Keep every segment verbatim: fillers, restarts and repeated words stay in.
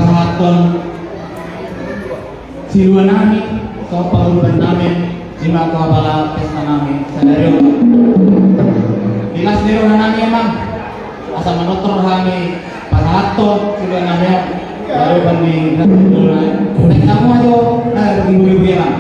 Pasahathon silua nami, so panguluban nami, ima tu apala pesta nami sadari on. Di las ni roha nami, amang, asa manortor hami pasahathon silua nami on. Lalu bani. Baik, kamu aja, nah, ibu-ibu, amang.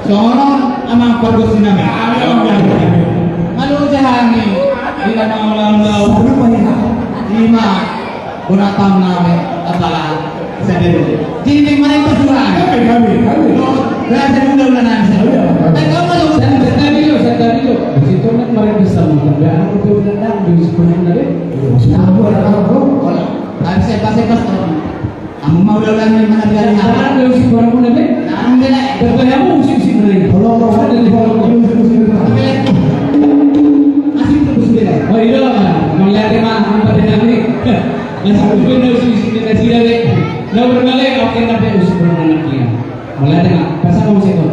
Songon on, amang pargonsi nami. Malo jahanami. Di na mangula-ula. Ima. Bona taon nami, apala sadari. Jadi, marhata suara. Kami, kami, kami. Lo, berasa dulu, ulang nami. Tapi kamu lo, dan bertani lo, sadari lo. Di situ kan kemarin bisa makan. Dan aku tuh udah nang, di sekolah tadi. Nah, aku ada apa, bro? Hola. Tapi saya pasti pas, Bro. Amu ma ulaon ni manang biar ni apa? Jangan dulu si Prabu na be. Jangan bela. Bertanya mu si si mana? Kalau mau ada di bawah. Asik tu bos bela. Oh iya, melihat tema apa dia ni? Masih tu bos bela si si na si na be. Na berbalik apa yang ada si Prabu na dia? Melihat tema pasal mau sekon.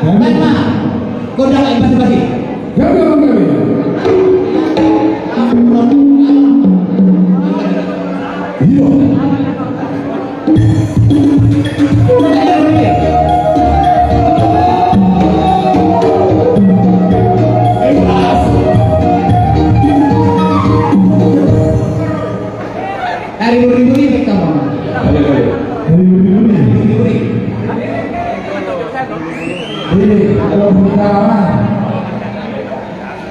Baen ma. Gondang, eh, basi, basi. Gabe, gabe. Iyo. Dari buri-buri, Bang. Dari buri-buri. Dari buri-buri. Ini, kalau pertama,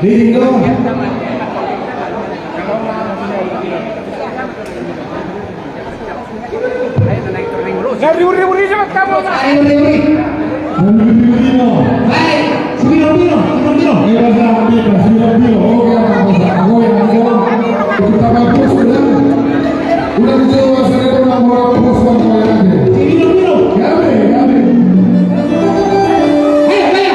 ini dong. Dari buri-buri, cepat kamu. Dari buri-buri. Dari buri-buri, no. Baik. Sembilan puluh, sembilan puluh. Eh, bahasa Arab, sembilan puluh. Oke, apa, apa, apa. Aku yang, aku yang. Kita bagus, udah. Udah dijawab, saya udah mau bos, bang, kau yang aja. Sembilan puluh. Gabe, gabe. Ayo, ayo.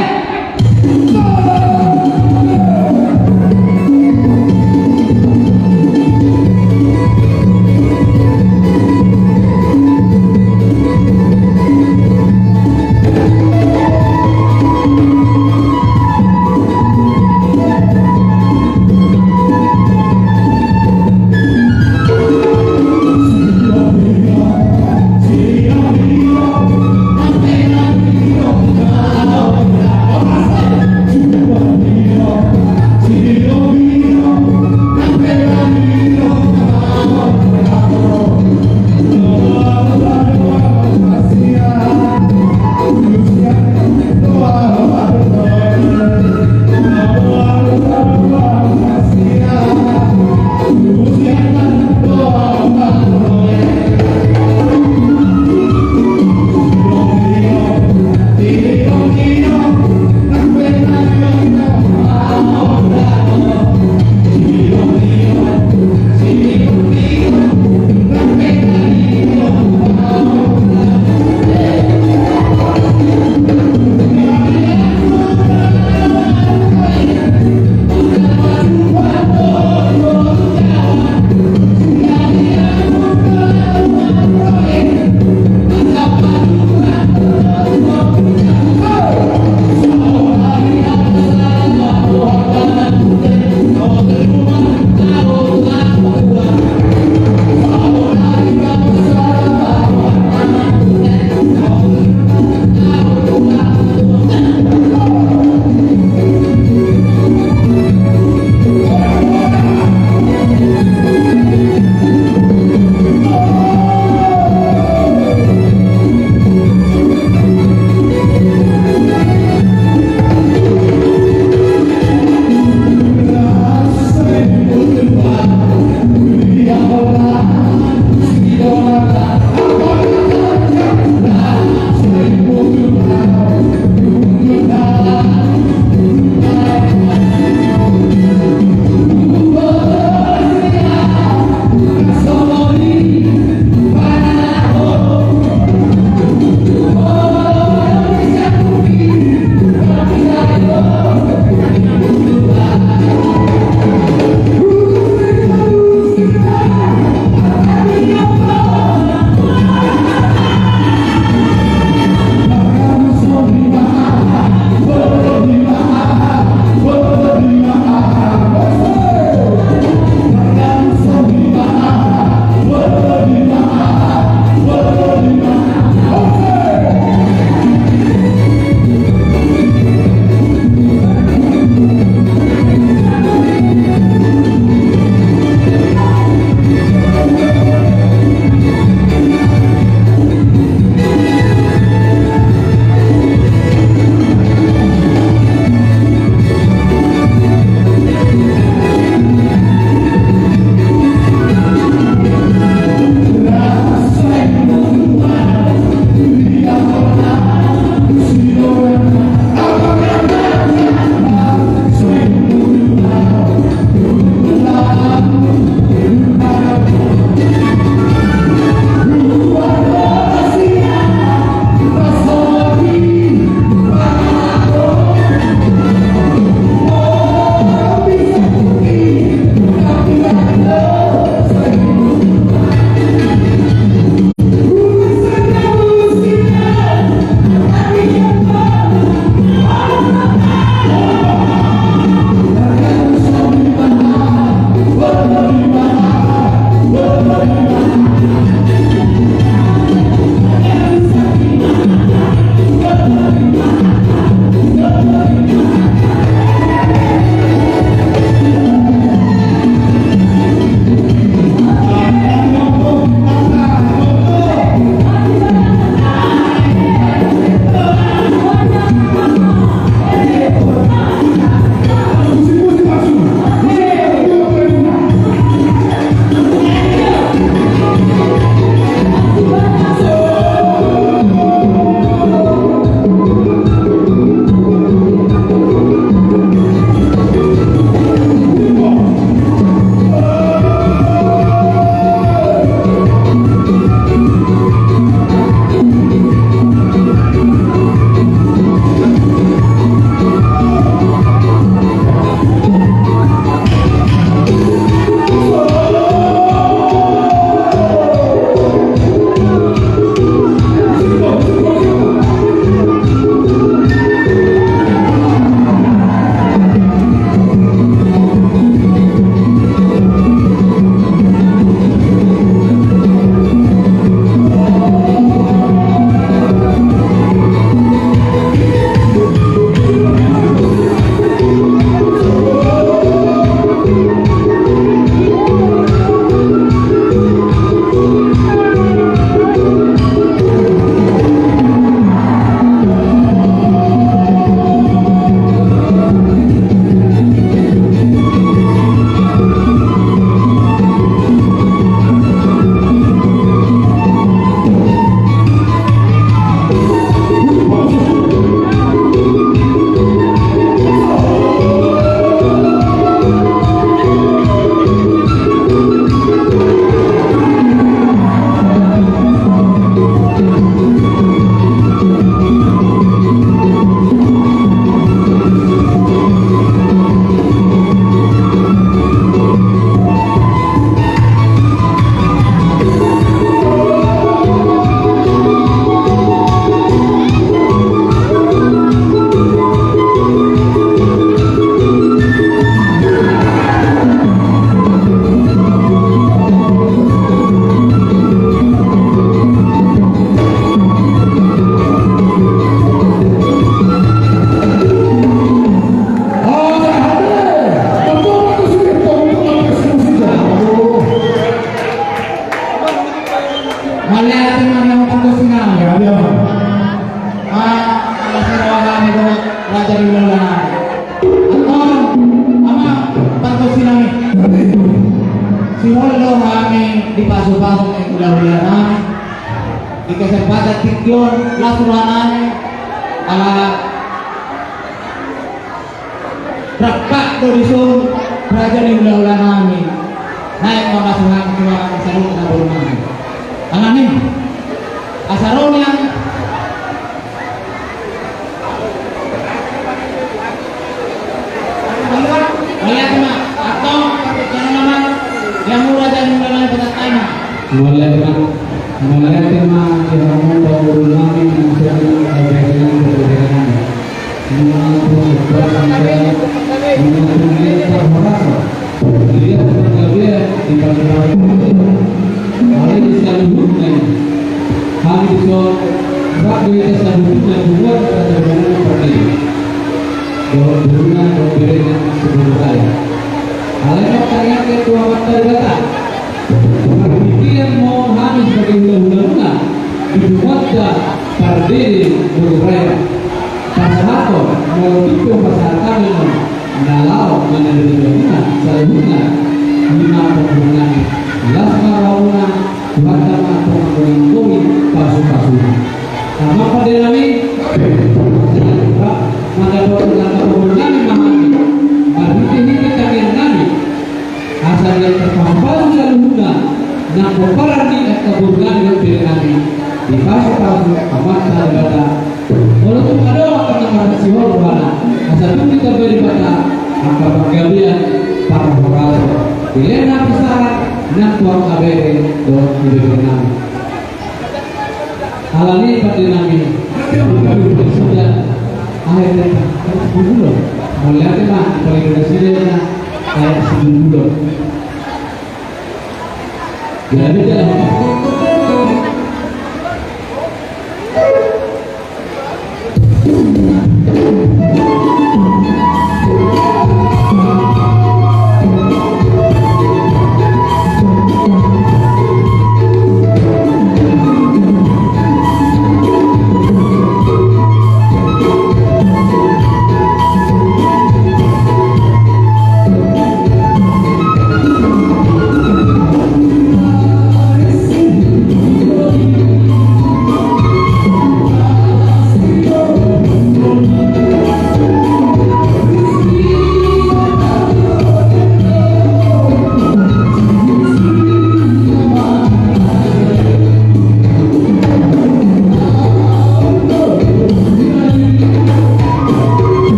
Di pasu-pasu ni hulahula nami, di kesempatan tingki on, las roha nami, ala rangkap do dison raja ni hulahula nami. Naeng ma masuhang tu angka saluhut na boru nami. Alani, asa ro nian. Mauliate ma, antong, parjolo nama, ia mura jadi mura nami petak tama. Mauliate ma, mauliate ma, ia mura nami, maksudnya, eh, jadi nami, jadi nami. Mauliate ma, mauliate ma, mauliate ma, mauliate ma. Lihat panggabean di pasupasu. Alai di saluhutna i, hami dison rap do hita saluhutna, buat hata di Pardede dohot boruna dohot berena se-Boru Raya. Alai martangiang hita tu Amanta Debata, marhitean ma on hami sebagai hulahula muna di punguanta Pardede Boru Raya. Pasahaton, molo tung pe pasahat hami on, na laho manjadi raja muna saluhutna, i ma panggual nami. Las ma rohamuna, Tuhanta ma antong manggohi-gohi pasu-pasuna. Amang pande nami, mandapothon angka panggual nami ma hami, marhite-hite tangiang nami. Asa di angka pasu-pasu saluhutna, nang pomparan ni angka boru nami dohot bere nami, di pasu-pasu Amanta Debata. Molo tung adong angka na marhasihol rohana, asa tung ditambai Debata angka panggabean parhorasan. Dilehon hapisaran nang tu angka bere dohot ibebere nami. Alani pande nami, mauliate ma, aek sibulbulon. Mauliate ma, mauliate ma, aek sibulbulon. Jadi, jadi.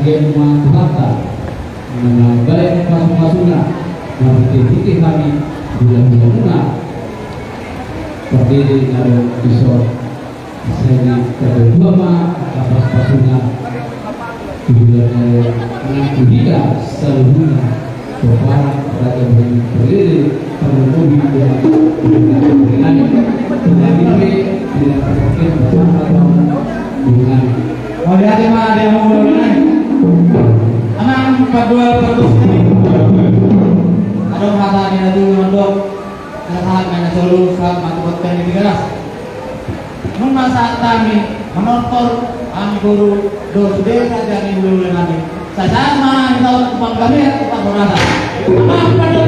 Bagian ma Tuhanta, na mambahen pasu-pasuna, marhite-hite hami hulahula muna, pardede na ro dison. Sai dipatua ma angka pasu-pasuna, hulahula nang tu hita saluhutna. Pomparan raja boru pardede, parlomobi dohot hulahula nami. Hulahula nami pe, hulahula nami pe, hulahula nami. Mauliate ma di hamu hulahula nami. Amang pandua pargonsi nami. Adong hata ni na tubu mandok. Sahat ma na solu, sahat ma tu bontean ni Tigaras. Nunga sahat hami manortor, hami boru dohot sude raja ni hulahula nami. Sai sahat ma hita on tu panggabean, tu parhorasan. Amang pandua